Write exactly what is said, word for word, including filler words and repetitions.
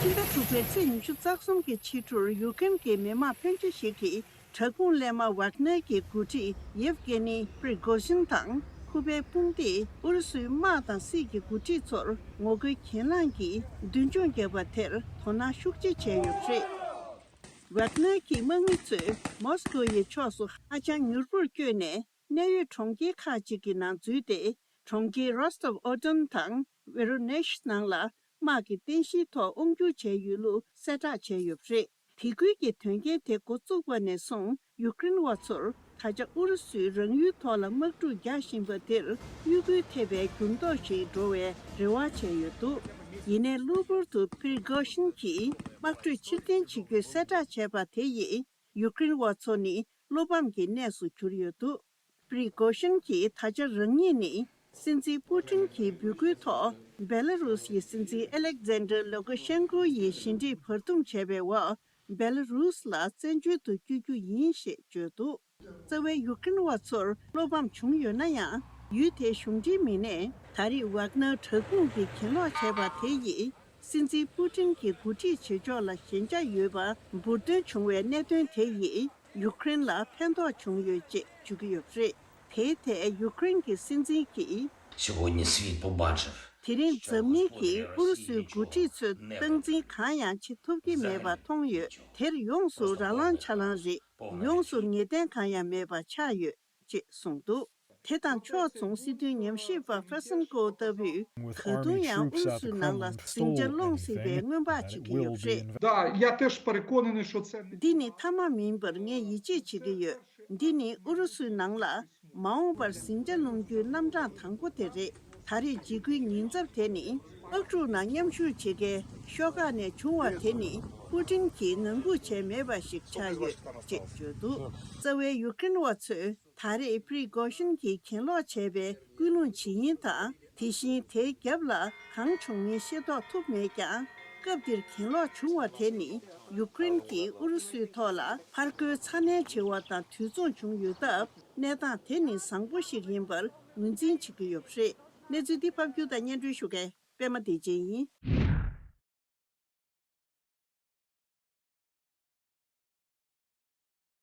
ཕྱི་ཟླ་དྲུག་པའི་ཚེས་ཉི་ཤུ་རྩ་གསུམ་གྱི་ཕྱི་དྲོར་ཡུ་ཀེན་གྱི་མི་དམངས་ཕོན་ཆེ་ཞིག་གིས་དྲག་དཔུང་ཀླད་དམག་ཝག་ནེར་གྱི་འགོ་ཁྲིད་ཡེབ་ཀེ་ནི་པྲི་གོ་ཤིན་དང་ཁུ་པའི་དཔུང་སྡེས་ཨུ་རུ་སུའི་དམག་དང་སྲིད་ཀྱི་འགོ་ཁྲིད་ཚོར་ངོ་རྒོལ་གྱེན་ལངས་ཀྱིས་མདུན་མཆོང་བརྒྱབ་པ་དེར་དོ་སྣང་ཤུགས་ཆེ་བྱས་ཡོད་པ་རེད། ཝག་ནེར་གྱི་དམག་མི་ཚོས་མོ་སི་ཀོ་ཡི་ཕྱོགས་སུ་ཧ་ཅང་མྱུར་པོར་བསྐྱོད་ནས། གནད་ཡོད་གྲོང་ཁྱེར་ཁག་ཅིག་གི་ནང་འཛུལ་ཏེ། གྲོང་ཁྱེར་རོ་སྟོབ་ཨོ་ཏོན་དང་ཝེ་རོ་ནེཤ་ནང་ལ་དམག་གི་རྟེན་གཞིའི་ཐོག་དབང་སྒྱུར་བྱས་ཡོད་ལུགས་གསལ་བསྒྲགས་བྱས་ཡོད་པ་རེད། དེ་ཁུལ་གྱི་དོན་རྐྱེན་དེ་འགོ་བཙུགས་པ་ནས་བཟུང་ཡུཀ་རེན་བ་ཚོར་ད་ཆ་ཨུ་རུ་སུས་རང་ཡུལ་ཐོག་ལ་དམག་འཁྲུག་རྒྱག་བཞིན་པ་དེར་གཡོ་འགུལ་ཐེབས་པའི་འགྱུར་ལྡོག་ཞིག་འགྲོ་བའི་རེ་བ་བྱས་ཡོད་འདུག་ཡིན་ནའི་གློ་བུར་དུ་པིར་གོ་ཤིན་གྱིས་དམག་གྲོས་ཕྱིར་འཐེན་བྱེད་རྒྱུའི་གསལ་བསྒྲགས་བྱས་པ་དེ་ཡིས། ཡུཀ་རེན་བ་ཚོ་ནི་བློ་ཕམ་གྱི་གནས་སུ་གྱུར་ཡོད་འདུག་པྲི་གོ་ཤིན་གྱིས་ད་ཆ་རང་ཉིད་ནི་སྲིད་འཛིན་པུ་ཏིན་གྱི་འབོད་སྐུལ་ཐོག་བེ་ལ་རུས་ཀྱི་སྲིད་འཛིན་ཨེ་ལེག་ཛན་ཌར་ལུ་ཀ་ཤན་ཀོ་ཡི་ཞི་འགྲིག་བར་འདུམ་བྱས་པའི་འོག་བེ་ལ་རུས་ལ་བཙན་བྱོལ་དུ་བསྐྱོད་རྒྱུ་ཡིན་ཞེས་བརྗོད་འདུག་རྩ་བའི་ཡུཀ་རེན་བ་ཚོར་བློ་ཕམ་བྱུང་ཡོད་ན་ཡང་། ཡུལ་དེའི་གཞུང་འབྲེལ་མི་སྣས་ད་རེས་ཝག་ནར་དྲག་དཔུང་གིས་གྱེན་ལོག་བྱས་པ་དེ་ཡིས། སྲིད་འཛིན་པུ་ཏིན་གྱི་འགོ་ཁྲིད་བྱེད་ཕྱོགས་ལ་ཞན་ཆ་ཡོད་པ་འབུར་འདོན་བྱུང་བའི་གནད་དོན་དེ་ཡིས་ཡུཀ་རེན་ལ་ཕན་ཐོགས་བྱུང་ཡོད་ཅེས་བརྗོད་ཀྱི་ཡོད་པ་རེད། དེའི་ཐད་ཡུཀ་རེན་གྱི་སྲིད་འཛིན་གྱིས། Сегодня свет побачив. དེ་རིང་འཛམ་གླིང་གིས་ཨུ་རུ་སུའི་འགོ་ཁྲིད་ཚོས་སྟངས་འཛིན་གང་ཡང་བྱེད་ཐུབ་ཀྱི་མེད་པ་མཐོང་ཡོད། དེར་ཡོངས་སུ་རང་དབང་ཆ་ལང་རེད། ཡོངས་སུ་ངེས་གཏན་གང་ཡང་མེད་པ་ཆགས་ཡོད། ཅེས་གསུངས་འདུག་དེ་དང་ཕྱོགས་མཚུངས་སྲིད་དོན་ཉམས་ཞིབ་པ་ཧྥ་སན་ཀོ་ལྟ་བུས་ད་དུང་ཡང་ཨུ་རུ་སུའི་ནང་ལ་ཟིང་ཆ་སློང་སྲིད་པའི་སྔོན་དཔག་བྱེད་ཀྱི་ཡོད་པ་རེད། Да, я теж переконаний, що це не འདི་ནི་མཐའ་མ་མིན་པར་ངས་ཡིད་ཆེས་བྱེད་ཀྱི་ཡོད། འདི་ནི་ཨུ་རུ་སུའི་ནང་ལ་མ་འོངས་པར་ཟིང་ཆ་སློང་རྒྱུའི་རྣམ་གྲངས་དང་པོ་དེ་རེད། ད་རེས་འཇིགས་སྐུལ་ཉེན་ཚབས་དེ་ནི་དམག་འཁྲུག་ནང་མཉམ་ཞུགས་བྱེད་མཁན་ཤོག་ཁག་ནས་བྱུང་བ་དེ་ནི་པུ་ཏིན་གྱིས་ངང་སྒུག་བྱས་མེད་པ་ཞིག་ཆགས་ཡོད་ཅེས་བརྗོད་འདུག་རྩ་བའི་ཡུཀ་རེན་བ་ཚོས་ད་རེས་པྲི་གོ་ཤིན་གྱིས་གྱེན་ལོག་བྱས་པའི་ཀུན་སློང་ཇི་ཡིན་དང་། དེ་བཞིན་དེའི་རྒྱབ་ལ་གང་བྱུང་མིན་ཤེས་རྟོགས་ཐུབ་མེད་ཀྱང་། སྐབས་འདིར་གྱེན་ལོག་བྱུང་བ་དེ་ནི་ཡུཀ་རེན་གྱིས་ཨུ་རུ་སུའི་ཐོག་ལ་ཕར་རྒོལ་ཚ་ནན་བྱེད་པ་དང་དུས་མཚུངས་བྱུང་ཡོད་སྟབས། གནས་སྟངས་དེ་ནི་བཟང་པོ་ཞིག་ཡིན་པར་ངོས་འཛིན་བྱེད་ཀྱི་ཡོད་པ་རེད། གནས་ཚུལ་འདི་ཕབ་སྒྱུར་དང་སྙན་སྒྲོན་ཞུ་མཁན་པད་མ་བདེ་ཆེན་ཡིན།